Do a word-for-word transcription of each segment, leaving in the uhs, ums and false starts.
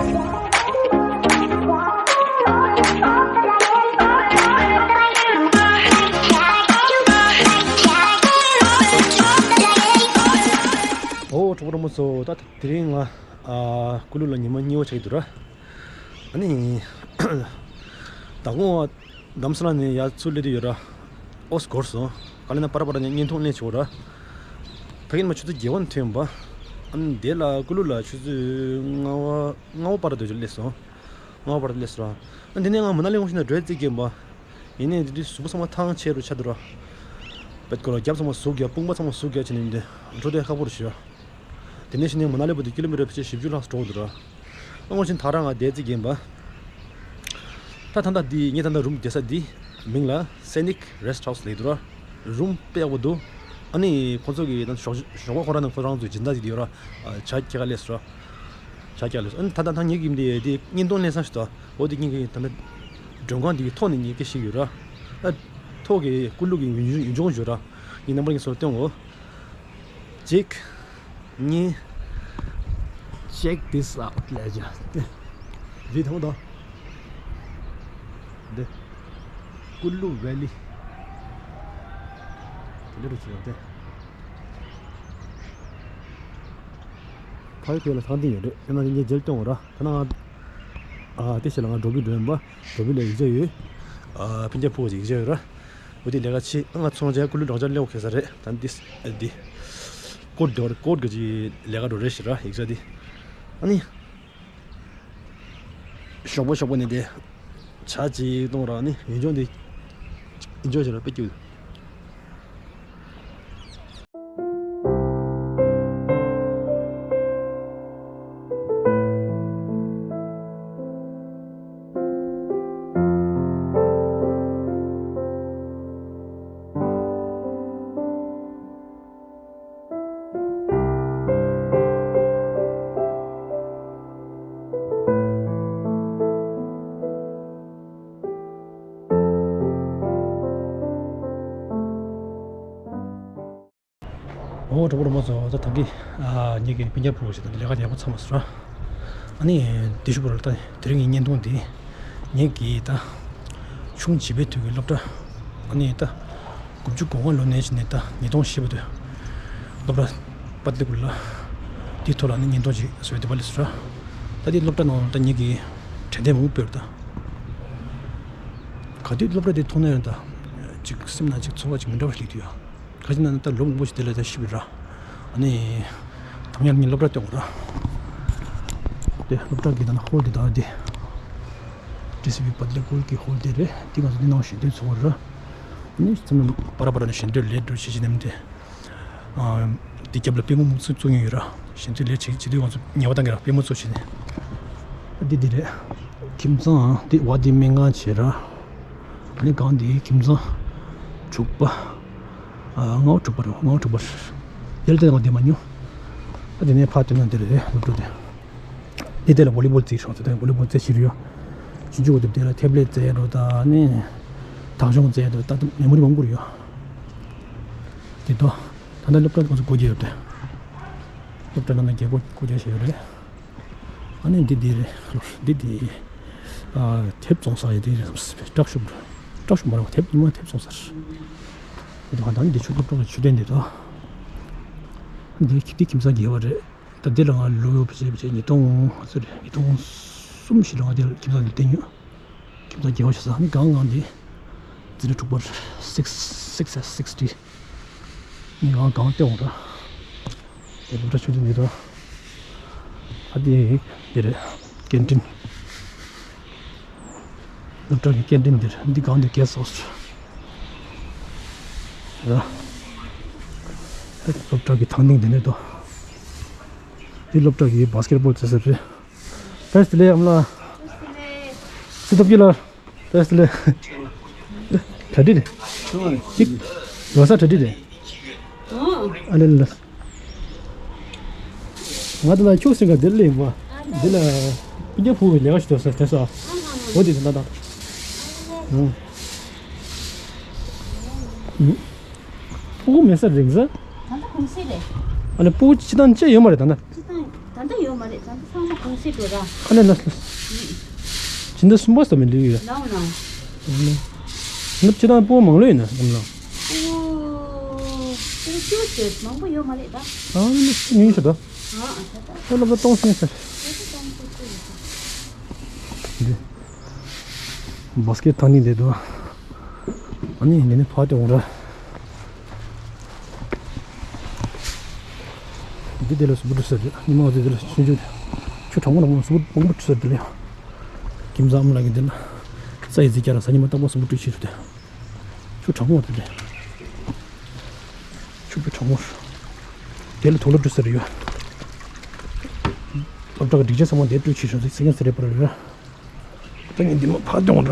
ཨོ་གྲོགས་པོ་རོང་མོ་ཚོ། ད་དེ་རིང་ང་ཨ་ཀུ་ལུ་ལ་ཉི་མ་གཉིས་པ་ཆགས་ཀྱི་འདུག་ར། ཨ་ནི་ད་དགོང་བ་རྡ་རམ་ས་ལ་ནས་ཡར་ཚུར་སླེབས་དུས་ཡོད་ར། ཨོ་སི་འགོར་སོང་། ག་ལེ་ན་པར་པར་ནས་བརྙན་ཐུང་ལེན་བྱེད་འོ་ར། ཕ་གི་ནས་མ་ཆུ་ཚོད་བརྒྱད་པ་ནས་ཐོན་པ། ཨ་ནི་དེ་ལ་ཀུ་ལུ་ལ་ཆུ་ཚོད་ལྔ་པ་ལྔ་པ་པར་དུ་སླེབས་སོང་། ལྔ་པ་པར་དུ་སླེབས་སོང་ར། ཨ་ནི་དེ་ནས་ང་མ་ན་ལི་ཡོང་ཤེས་ན་འགྲོ་ཡ་རྩིས་རྒན་པ། ཡིན་ནའི་དེ་དུས་གཟུགས་པོ་ཚང་མ་ཐང་ཆད་རུ་ཆགས་འདུག་ར། བེད་ཀོ་ལ་རྒྱབ་ཚང་མ་ཟུག་རྒྱབ། དཔུང་པ་ཚང་མ་ཟུག་རྒྱབ་བྱས་ནས་འདི་འགྲོ་དེ་ཁག་པོ་རུ་ཞུ། དེ་ནས་ཕྱིན་ནས་མ་ན་ལི་བར་དུ་ཀི་ལོ་མི་ཊར་ཕལ་ཆེར་བཞི་བཅུ་ལྷག་འགྲོ་འདུག་ར། ཨ་ངོ་ཆེན་ད་རང་ང་བསྡད་རྩིས་རྒན་པ། ད་ད་ལྟ་འདི་ངས་ད་ལྟ་རུམ་བསྡད་ས་འདི་མིང་ལ་Scenic Rest House ལབ་འདུག་ར། རུམ་དཔེ་ཡག་པོ་འདུག་ཨ་ནི་ཁོང་ཚོ་གི་ད་ཞོགས་ཞོགས་པ་ཁོ་རང་ནང་ཁོ་རང་ཚོའི་སྦྱིན་བདག་ཅིག་ཡོད་ར། ཇ་ཁྱེར་ག་སླེབས་སོང་ར། ཇ་ཁྱེར་ག་སླེབས་སོང་། ཨ་ནི་ད་ལྟ་ད་ངེད་ཀྱི་འདི་འདི་བརྙན་ཐུང་ལེན་ས་ཞིག་ད། འོ་དེ་ངེད་ཀྱི་ད་ལྟ་མགྲོན་ཁང་འདི་གི་ཐོག་ནས་ངེད་ཀྱི་ཞིག་ཡོད་ར། ཨ་ཐོག་གི་ཀུ་ལུ་གི་ཡུལ་ལྗོངས་ཡོད་ར། ངས་རྣམ་པར་ངས་སོར་སྟོན་འོ། གཅིག་གཉིས། Check this out ལས་ཀྱང་། འདི་མཐོང་དང་། འདི། ཀུ་ལུ་ཝེ་ལི། དེ་འདྲ་རུ་བྱས་ཡོད་དེ། ཕ་གི་ཁྱོད་ལ་ཚང་འདི་ཡོད་རེད། ཡང་ན་འདི་ངས་རྗེས་སྟོན་འོ་ར། ད་ནང་ང་། ཨ་དེ་ཕྱི་ལ་ང་འགྲོ་བི་འགྲོ་ཡིན་པ། འགྲོ་བི་ལ་ཡིག་ཆ་ཡོད། ཨ་ཕིན་ཅ་ཕུ་བ་ཅིག་ཡིག་ཆ་ཡོད་ར། འོ་དེ་ལས་ཀ་ཆེ་ང་ཚོང་ཅན་ཀུ་ལུ་གྲོང་ཁྱེར་སླེབས་ཁེ་ས་རེད། ད་འདི་འདི་ཀོར་འདི་ཀོར་གི་ཅིག་ལས་ཀ་འགྲོ་རེད་ཞེས་ར་ཡིག་ཆ་འདི། ཨ་ནི་ཞོགས་པ་ཞོགས་པ་ནས་དེ་ཇ་ཅིག་བཏུང་ར་ནི་ཡུལ་ལྗོངས་འདི་ཨེན་ཇོ་བྱེད་ར་དཔེ་སྐྱིད། ཨོ་གྲོགས་པོ་རོང་མོ་ཚོ། ད་ད་གི་ཨ་ངེད་ཀྱི་སྤུན་ཀྱག་ཕུ་བོ་ཞིག་དང་ལས་ཀ་ཡག་པོ་ཚང་མ་སོང་ར། ཨ་ནི་དེ་ཞུ་བར་ད་དེ་རིང་གི་བརྙན་ཐུང་འདི་ངེད་ཀྱི་ད་ཆུང་བྱིས་པའི་དུས་ཀྱི་སློབ་གྲྭ། ཨ་ནི་ད་དགུ་བཅུ་གོ་ལྔ་ལོ་ནས་བྱས་ནས་ད་ཉིས་སྟོང་བཞི་བར་དུ་སློབ་གྲྭ་པ་ཏི་ཀུ་ལ་དེའི་ཐོག་ལ་ནི་བརྙན་ཐུང་ཅིག་བཟོས་ཏེ་ཕར་སླེབས་སོང་ར། ད་དེ་སློབ་གྲྭ་ནང་ལ་ད་ངེད་ཀྱི་དྲན་རྟེན་མང་པོ་ཡོད་རེད་ད། ག་དུས་སློབ་གྲྭ་དེ་མཐོང་ན་ཡང་ད་ཅིག་སེམས་ནང་ཅིག་ཚོར་བ་ཅིག་མི་འདྲ་བ་ཞིག་སླེབས་ཀྱི་ཡོད། ག་ཅི་ན་ད་ལོ་མང་པོ་ཞིག་དེ་ལ་ད་ཤི་བ་ར། ཨ་ནི་དམ་ཡར་ངས་སློབ་གྲྭ་སྟོན་དགོས་ར། དེ་སློབ་གྲྭ་གི་ད་ན་ཧོལ་དེ་ད་དེ་ཌི་སི་པི་པ་ཏི་ལེ་ཀུལ་གི་ཧོལ་དེ་རེད། དེ་ང་ཚོ་དེ་ནང་ཞལ་འདོན་ཚོགས་ར། ཨ་ནི་ཚང་མ་པ་ར་པ་ར་ནས་ཞལ་འདོན་ལས་འགྲོ་བྱེད་བྱེད་ནམ་དེ། ཨ་དེ་རྒྱབ་ལ་པུས་མོ་མུ་ཚུགས་བཙུགས་ཡོད་ར། ཞལ་འདོན་ལས་བྱེད་བྱེད་དུས་ང་ཚོ་ཉེ་བ་བཏང་གི་ར། པུས་མོ་ཚུགས་བྱེད་ནས། ཨ་དེ་དེ་རེད། ཁྱིམ་ཚང་དེ་བ་དེ་སྨན་ཁང་བྱེད་ར། ཨ་ནི་གང་དེའི་ཁྱིམ་ཚང་དྲུག་པ། ཨ་ལྔ་བ་དྲུག་པ་རེད། ལྔ་བ་དྲུག་པ་རེད། དེ་ལ་དེ་ང་བསྡད་མ་མྱོང་། ཨ་དེ་ནས་ཕར་སྟོན་ན་དེ་རེད་སློབ་གྲྭ་དེ། དེ་དེ་ལ་ཝོ་ལི་བོལ་རྩེད་ཤོག་ཚེ་དེ་ཝོ་ལི་བོལ་རྩེད་ཤེས་རེད་ཡོད། ཆུང་ཆུང་གི་དེ་ལ་ཐེབ་ལེ་རྩེད་རོ་ད་ནི། དང་ཤོང་རྩེད་རོ་ད་མེ་མོ་རི་མང་པོ་རེད་ཡོད། དེ་དོ། ད་ལྟ་སློབ་གྲྭ་ཁོང་ཚོ་སྒོ་རྒྱག་ཡོད་དེ། སློབ་གྲྭ་ནང་ན་རྒྱལ་སྒོ་སྒོ་རྒྱག་བྱས་ཡོད་རེད། ཨ་ནི་འདི་འདི་རེད། འདི་འདི། ཨ་དེབ་བཙོང་ས་ཡི་འདི་རེད་བསམ་སྲིད་པས། ཀྲག་ཤུབ་རེད། ཀྲག་ཤུབ་མ་རེད་བ། དེབ་ཉི་མ་དེབ་བཙོང་ས་རེད། འདི་ད་ད་ནི་འདི་ཆུ་སློབ་གྲྭ་གི་མཆོད་རྟེན་འདི་དོ། འདི་འདི་ཁྱིམ་ཚང་རྒྱལ་བ་རེད། ད་འདི་ལ་ང་ལོ་བྱས་བྱས་ཉིས་སྟོང་ང་ཚོ་རེད། ཉིས་སྟོང་གསུམ་བཞི་ལ་ང་འདི་ཁྱིམ་ཚང་འདི་བསྡད་ཡོད། ཁྱིམ་ཚང་རྒྱལ་བ་ཞེ་ས་ནི་གང་གང་འདི། འཛིན་གྲྭ་དྲུག་པར་six six as sixty། ངས་གང་གང་སྟེ་འོང་ར། དེ་སློབ་གྲྭ་ཆུང་དུ་འདི་ར། ཨ་འདི་འདི་རེད། ཀེན་ཊིན། སློབ་གྲྭ་གི་ཀེན་ཊིན་འདིར་འདི་གང་འདི་གེ་སི་ཧའུ་སི་ར། སློབ་གྲྭ་གི་ཐང་སྟེང་འདི་ནས་དོ། འདི་སློབ་གྲྭ་གི་བྷ་སི་ཀེ་ཊི་བྷོལ་རྩེ་ས་རེད། བེ་སི་ལེ་ཨམ་ལ། སི་ཐོབ་ཀྱི་ལ། བེ་སི་ལེ། གྲ་སྒྲིག་རེད། ཅིག་ཡོ་ས་གྲ་སྒྲིག་རེད། ཨ་ལེ་ལ། ང་དེ་ལ་ཁྱུག་སེང་ག་དེ་ལ་ཡིན་པ། དེ་ལ་སྤུན་ཀྱག་ཕུ་བའི་ལས་ཀ་ཞིག་འདུག་ས་དེ་ས། འོ་དེ་དེ་ལ་དང་། ཕྲུ་གུ་མེད་ས་རིང་ས། ད་ལྟ་གུང་སེང་རེད། ཨ་ནི་ཕྲུ་གུ་སྤྱི་བཏང་ཅི་ཡོད་མ་རེད་ད་ན། སྤྱི་བཏང་ད་ལྟ་ཡོད་མ་རེད། ང་ཚོ་ཚང་མ་གུང་སེང་འགྲོ་ར། ཨ་ནི་ལ་ལ། ཕྱི་ཟླ་གསུམ་པ་ཙམ་ལུས་ཡོད། ནའོ་ནའོ། ནུབ་ཕྱི་ནང་སྤོ་མང་ལོས་ཡིན་ན་ཨམ་ལ། སྤོ་སྤོ་ཅུ་ཟེར་མང་པོ་ཡོད་མ་རེད་ད། ཨ་ནི་ཉུང་ཤོས་ད། ཨ་ཨ་ད་ད། ཨ་ལ་ལ་སྟོང་སེང་ཟེར། ད་ད་སྟོང་སེང་ཟེར། འདི། བཱ་སི་ཀེ་ཊི་ཐང་ནི་འདི་འདུག་ཨ་ནི་འདི་ནི་ཕར་དེ་འོང་ར། འདི་དེ་ལ་གཟུགས་པོ་འཁྲུ་ས་རེད། ཉི་མ་འདི་དེ་ལ་ཆུང་ཆུང་དེ། ཆུ་གྲང་མོ་གྲང་མོ་གཟུགས་པོ་སྦོམ་པོ་འཁྲུ་ས་རེད་དེ་ལ་ཡ། ཁྱིམ་ཚང་ཨ་མ་ལགས་ཀྱིས་འདི་ལ་ས་ཡི་རྫི་སྐྱ་ར་ས་ཉི་མ་རྟག་པར་གཟུགས་པོ་འཁྲུ་ཤེས་རེད་དེ། ཆུ་གྲང་མོ་དེ་རེད། ཆུ་བོ་གྲང་མོ། དེ་ལ་དུག་ལོག་འཁྲུ་ས་རེད་ཡ། སློབ་གྲྭ་གི་སྒྲིག་ཆས་ཚང་མ་དེ་འཁྲུ་ཤེས་རེད་ཟེར་མཁན་ཟེར་རེད་པ་རེད་ཡ། ད་ངས་འདི་མ་ཕར་གཏོང་ར།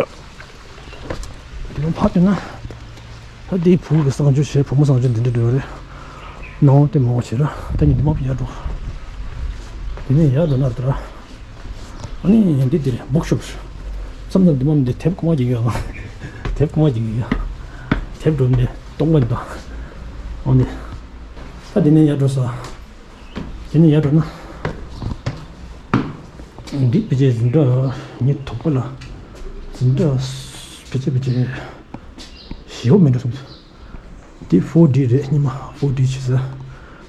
འདི་མ་ཕར་གཏོང་ན། ད་དེའི་བུ་གི་གསང་སྤྱོད་བྱས་བུ་མོ་གསང་སྤྱོད་འདི་འདྲ་འགྲོ་རེད། ནང་དེ་མང་བ་བྱེད་ར། ད་ངས་འདི་མ་ཡར་འགྲོ། འདི་ནས་ཡར་འགྲོ་ན་ད་ར། ཨ་ནི་འདི་འདི་རེད་བུག་ཤོབ། མཚམས་མཚམས་འདི་མ་འདི་དེབ་ཁོ་མ་ཀྱི་ཡོད་ཨང་། དེབ་ཁོ་མ་ཀྱི་ཡོད། དེབ་འགྲོ་འདི་གཏོང་ག་འདུག་ཨོ་འདི། ད་འདི་ནས་ཡར་འགྲོ་ས། དེ་ནས་ཡར་འགྲོ་ན། འདི་ཕལ་ཆེར་འཛིན་གྲྭ་ཉི་དོག་པ་ལ། འཛིན་གྲྭ་ཕལ་ཆེར་ཕལ་ཆེར་བཞི་པོ་མིན་འགྲོ་སོང་། འདི་ཕོར་ཌི་རེད། སྔོན་མ་ཕོར་ཌི་བྱས་ས།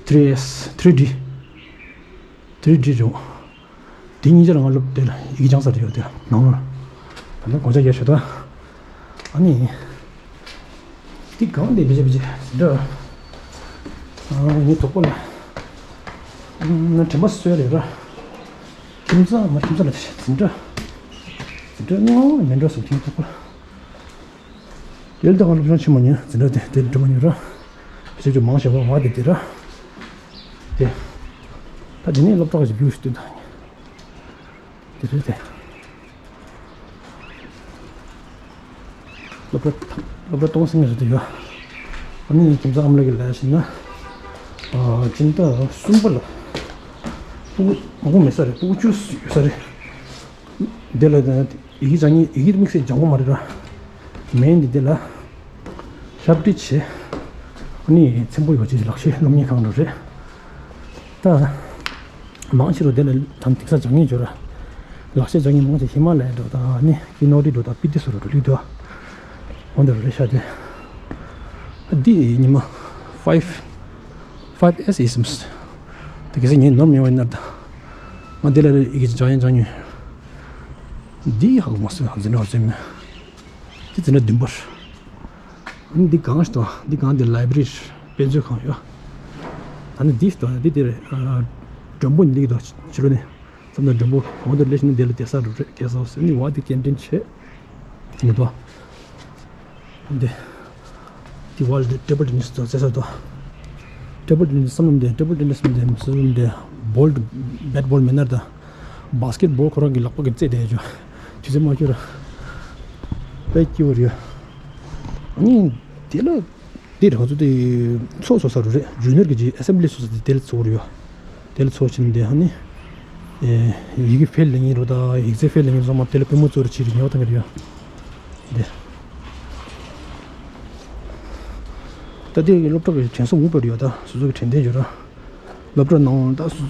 ཐི་རི་ཨེས། ཐི་རི་ཌི། ཐི་རི་ཌི་རེད། འདི་གཉིས་ཆ་ལ་ང་སློབ་དེ་ལ་ཡི་གེ་སྦྱང་ས་རེད་ཡོད་དེ་ནང་ལ། ད་ནི་དགོངས་འཆར་རྒྱག་ཞུ་ད། ཨ་ནི། འདི་གང་འདི་བེ་ཅི་བེ་ཅི་འདྲ། ཨ་ནི་དོག་པོ་ལ། ཨ་ནི་དྲན་པ་གསོས་རེད་ར། ཁྱིམ་ཚང་མ་ཁྱིམ་ཚང་ལ་འཛིན་གྲྭ། འཛིན་གྲྭ་ནི་མི་འགྲོ་སོང་ཁྱིམ་དོག་པོ་ལ། དེ་ལྟ་གང་སློབ་སྦྱོང་བྱེད་མ་ཉན་འཛིན་གྲྭ་དེ་དེ་འགྲོ་མ་ཉན་ར། ཞེས་ཀྱི་མང་ཆེ་བ་བ་དེ་དེ་ར། དེ། ད་དེ་ནས་སློབ་གྲྭ་ཞིག་བརྒྱུད་ཞིག་དེ་དང་། དེ་རེད་དེ། སློབ་གྲྭ་སློབ་གྲྭ་སྟོང་སེང་རེད་དེ་ཡོད། ཨ་ནི་ཁྱིམ་ཚང་ཨ་མ་ལགས་ཀྱིས་ལབ་ཡ་ཞིག་ན། ཨ་སྤྱི་ཟླ་གསུམ་པ་ལ། སྤུ་གུ་མང་པོ་མེད་ས་རེད། སྤུ་གུ་བཅུ་ཡོད་ས་རེད། དེ་ལ་ཡི་གེ་སྦྱང་མཁན་ཡི་གེ་དམིགས་བསལ་སྦྱང་གི་མ་རེད་ར། མིན་འདི་དེ་ལ་ཞབས་ཕྱི་བྱེད། ཨ་ནི་ཚན་པོ་ཡོད་ཅིག་ལག་ཤེས་སློབ་གཉེར་ཁང་རུ་རེད། ད་མང་ཆེ་རུ་དེ་ལ་དམ་དེང་སང་སྦྱང་མཁན་ཡོད་ར། ལག་ཤེས་སྦྱང་མཁན་མང་ཆེ་ཧི་མ་ལ་ཡ་འགྲོ་དང་ཨ་ནི་ཀི་ནོ་རི་འགྲོ་དང་སྤི་ཏི་སུ་རུ་འགྲོ་ལུགས་འདུག་འོ་འདི་རུ་རེད་ཤག་དེ། ཨ་འདི་ཉི་མ་ཕའིབ། ཕའིབ་ཨེས་ཡིན་སམ། དེ་གལ་སྲིད་ངས་ནོར་མེད་པ་ཡིན་ན་ད། ང་འདི་ལ་ཡི་གེ་སྦྱང་ཡིན་སྦྱང་མྱོང་། འདི་ཧ་གོ་མ་སོང་། འཛིན་གྲྭ་བ་ཚོས་མིན། འདི་འཛིན་གྲྭ་བདུན་པ་རེད། འདི་གང་ཞིག་དང་འདི་གང་འདི་ལའི་བྷ་རི་རེད། དཔེ་མཛོད་ཁང་ཡོད། ད་ནི་འདི་ཞིག་དང་འདི་འདི་རེད། ཨ་མགྲོན་པོ་འདི་གི་དང་ཕྱི་རོལ་ནས་མཚམས་ནས་མགྲོན་པོ་གང་དུ་སླེབས་ཤིང་འདི་ལ་བསྡད་ས་རུ་རེད། གས་ས་ཟེར་ནི་བ་འདི་སྐྱེལ་འདྲེན་བྱེད་མི་འདུག་འདི། འདི་བ་ལ་འདི་ཊེ་བལ་ཊེ་ནིས་དང་རྩེད་ས་དང་། ཊེ་བལ་ཊེ་ནིས་བསམ་བློ་འདི་ཊེ་བལ་ཊེ་ནིས་འདི་བསམ་བློ་འདི་བོལ་བེཊ་བོལ་མེད་ན་ད། བཱ་སི་ཀེཊ་བོལ་ཁོ་རང་གི་ལག་པ་གིས་རྩེད་བསྡད་ཡོད། དུས་ཚོད་མ་འཁྱོལ་ར། དཔེ་སྐྱིད་པོ་རེད། ཨ་ནི་དེ་ལ་དེ་རང་ཚོ་དེ་ཚོགས་ཚོགས་ས་རུ་རེད། ཇུ་ནིར་གི་ཇི་ཨེ་སེམ་བྷི་ལི་ཚོགས་ས་དེ་དེ་ལ་ཚོགས་རེད་ཡོད། དེ་ལ་ཚོགས་ཕྱིན་དེ་ཨ་ནི་ཡི་གེ་ཕེལ་ལེ་ཉིན་རུ་ད་ཡིག་ཚད་ཕེལ་ལེ་ཉིན་ཚང་མ་དེ་ལ་དཔེ་མོ་ཚོ་རུ་ཕྱིར་ཉོ་བཏང་གི་རེད་ཡོད། དེ་ད་དེ་གི་སློབ་གྲྭ་གི་དྲན་གསོ་འུག་པ་རེད་ཡོད། ད་སོ་སོ་གི་དྲན་རྟེན་ཡོད་ར། སློབ་གྲྭ་ནང་ད་སོ་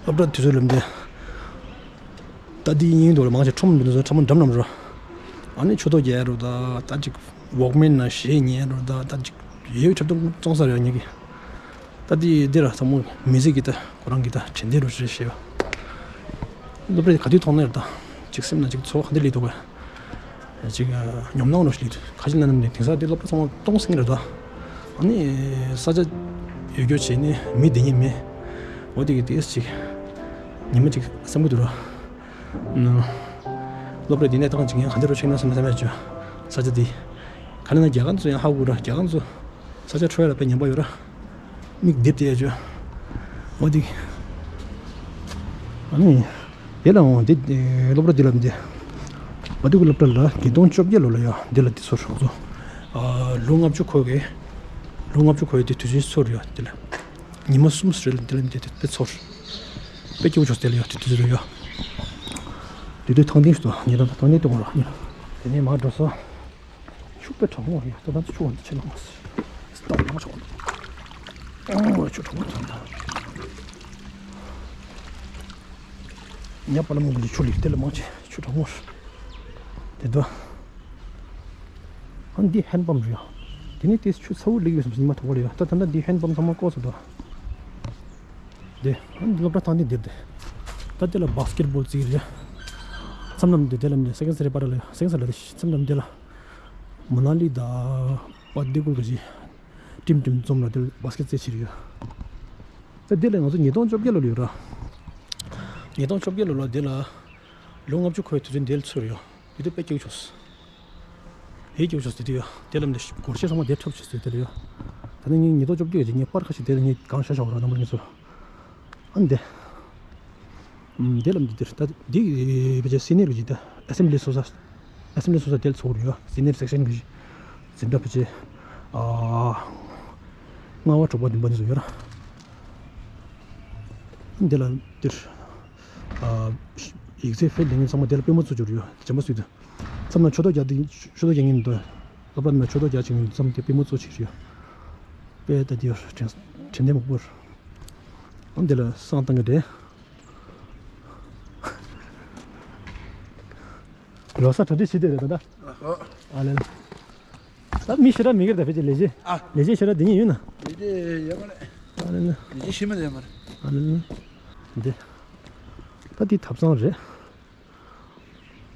སློབ་གྲྭ་དུས་ཚོད་ལམ་དེ། ད་འདི་ཡིན་འདུག་ལ་མང་ཆེ་ཁྲོམ་འདི་ཚོ་ཁྲོམ་འགྲམ་འགྲམ་རུ། ཨ་ནི་ཆུ་ཐོག་རྒྱག་རུ་ད་ད་ཅིག་ཝོག་མེན་ན་གཞས་ཉན་རུ་ད་ད་ཅིག་ཡོད་འཁྲབ་སྟོན་བཙོང་ས་རེད་ཉིད་ཀྱི། ད་འདི་འདི་ར་ཚང་མ་མི་ཚེ་གི་ད་ཁོ་རང་གི་ད་དྲན་རྟེན་རུ་རེད་ཞེས་པ། སློབ་གྲྭ་ག་དུས་མཐོང་ན་ར་ད་ཅིག་སེམས་ན་ཅིག་ཚོར་བ་ག་འདྲ་སླེབས་འདུག་ག་ཅིག་ཉོབ་སྣང་རོ་ཞིག་ཁ་ཅིག་ན་ནམ་ནས་དེང་སང་དེ་སློབ་གྲྭ་ཚང་མ་སྟོང་ཟིན་རེད་ད། ཨ་ནི་ས་ཆ་ཡོད་རྒྱུ་བྱས་ནས་མི་བསྡད་ཉེན་མེད། འོ་དེ་གི་དེས་ཅིག་ཉི་མ་ཅིག་བསམ་གི་འདུག་ར། སློབ་གྲྭ་འདི་ནས་ཏང་ཅིག་ཡང་ག་འདྲ་རོ་ཆེག་ན་བསམ་བསམ་ཡ་བྱོས། ས་ཆ་འདི་ག་ནས་ན་རྒྱ་གར་ཚོ་ཡང་ཧ་གོ་ར། རྒྱ་གར་ཚོ་ས་ཆ་འཕྲོད་ཡ་ལ་དཔེ་ཉམས་པ་ཡོད་ར། མིག་རྡེབ་སྟེ་ཡ་ཅོ། འོ་དེ། ཨ་ནི། དེ་ལ་འོང་དེ་སློབ་གྲྭ་དེ་ལ་འདི། བ་དུ་གི་སློབ་གྲྭ་ལ་ཉིས་སྟོང་བཅོ་བརྒྱད་ལོ་ལ་ཡ་འདི་ལ་དེ་ཚོ་རང་ཚོ། ལོ་ལྔ་བཅུ་འཁོར་གི། ལོ་ལྔ་བཅུ་འཁོར་ཡ་དེ་དུས་ཆེན་ཚོར་ཡ་དེ་ལ། ཉི་མ་གསུམ་རེ་ལ་འདི་ལ་འདི་དེ་དཔེ་ཚོར། དཔེ་སྐྱིད་པོ་བྱུང་དེ་ལ་ཡ་དེ་དུས་ཚོད་ཡ། དེ་དུས་ཐང་ཐིང་ཞིག་ཏུ་ཉིས་སྟོང་ཐང་ཐིང་གཏོང་ར་ཉིན། དེ་ནས་མར་འགྲོ་ས། ཆུ་དཔེ་གྲང་མོ་རེད། ད་ལྟ་ཆུ་བ་འདི་ཆེ་ལ་མ་སི། སྟག་མ་ཆོག་ཨོ་ཆུ་གྲང་མོ་ཐོན་ད། ཉ་པ་ལ་མོ་གི་ཆུ་ལིག་དེ་ལ་མང་ཆེ་ཆུ་གྲང་མོ་རེད་འདུག་ཨ་འདི་ཧན་པམ་རེད་ཡ། དེ་ནས་དེ་ཆུ་ཚ་བོ་ལིག་ཡོད་སམ་ཉི་མ་དོག་པ་རེད་ཡ། ད་ད་ལྟ་འདི་ཧན་པམ་ཚང་མ་བཀོག་ཚར་འདུག་དེ་ཨ་འདི་སློབ་གྲྭ་ཐང་འདི་འདིར་དེ། ད་དེ་ལ་བཱ་སི་ཀེ་ཊི་བོལ་རྩེ་གི་རེད་ཡ། མཚམས་ལམ་འདི་དེ་ལ་མི་སེ་ཀན་སི་རེ་པ་ར་ལ་ཡ། སེ་ཀན་སི་ལ་དེ་མཚམས་ལམ་དེ་ལ་མ་ན་ལི་དང་པ་དེ་ཀུལ་གི་ཅི་ཊིམ་ཊིམ་འཛོམས་ལ་དེ་ལ་བཱ་སི་ཀེ་ཊི་རྩེ་ཕྱིར་ཡོད། ད་དེ་ལ་ང་ཚོ་ཉིས་སྟོང་བཅོ་བརྒྱད་ལོ་ལ་ཡོད་ར། ཉིས་སྟོང་བཅོ་བརྒྱད་ལོ་ལ་དེ་ལ་ལོ་ལྔ་བཅུ་འཁོར་བའི་དུས་ཚོད་འདི་ལ་ཚུད་ཡོད། དེ་དུས་དཔེ་སྐྱིད་ཆོག་ཧེ་སྐྱིད་ཆོག་དེ་དུས་ཡོད། དེ་ལ་འདི་སྒོར་གཞས་ཚང་མ་དེ་འཁྲབ་བྱེད་ཚུལ་དེ་ལ་ཡོད། ད་ནི་ངས་ཉིས་སྟོང་བཅོ་བརྒྱད་ཀྱི་ངས་པར་ཁ་ཞིག་དེ་ལ་ངས་གང་བཞག་བཞག་ར་རྣམ་པ་ལ་ངས་ཚོ། ཨ་འདི། ཨམ་འདི་ལ་འདི་འདིར་ད་འདི་བེ་ཅེ་སི་ནི་ཡར་གྱི་ད་ཨེ་སེམ་བྷི་ལི་ཚོགས་ས། ཨེ་སེམ་བྷི་ལི་ཚོགས་ས་དེ་ལ་ཚོགས་རེད་ཡ། སི་ནི་ཡར་སེག་ཤན་གྱི་འཛིན་གྲྭ་བེ་ཅེ། ཨ། ལྔ་པ་དྲུག་པ་བདུན་པ་འདི་ཚོ་ཡོད་ར། འདི་ལ་འདིར། ཨ། ཡིག་ཚད་ཕེལ་ལེ་ངན་ཚང་མ་དེ་ལ་དཔེ་མོ་ཚོགས་རྒྱུ་རེད་ཡ། བྱམས་པ་སུས་དུ། མཚམས་ན་ཆོས་ཐོག་རྒྱག་དེ་ཆོས་ཐོག་རྒྱག་ངན་འདུག་སློབ་གྲྭ་ན་ཆོས་ཐོག་རྒྱག་ཅིག་མཚམས་དེ་དཔེ་མོ་ཚོགས་ཅིག་རེད་ཡ། དཔེ་ད་དེ་ཡོད་དྲན་དྲན་དེ་མོ་པོར། ཨ་འདི་ལ་བསང་བཏང་གི་རེད། ལོ་གསར་གྲ་སྒྲིག་བྱེད་དེ་རེད་ད་ལྟ། ཨ་ཧོ། ཨ་ལེ་ལེ། ད་མི་ཞེ་དྲག་མི་སྒེར་ད་ཕལ་ཆེར་ལས་བྱེད། ཨ། ལས་བྱེད་ཞེ་དྲག་དེ་གཉིས་ཡོད་ན། ལས་བྱེད་ཡོད་མ་རེད། ཨ་ལེ་ལེ། ལས་བྱེད་ཤི་མ་རེད་ཡོད་མ་རེད། ཨ་ལེ་ལེ། འདི། ད་འདི་ཐབ་ཚང་རེད།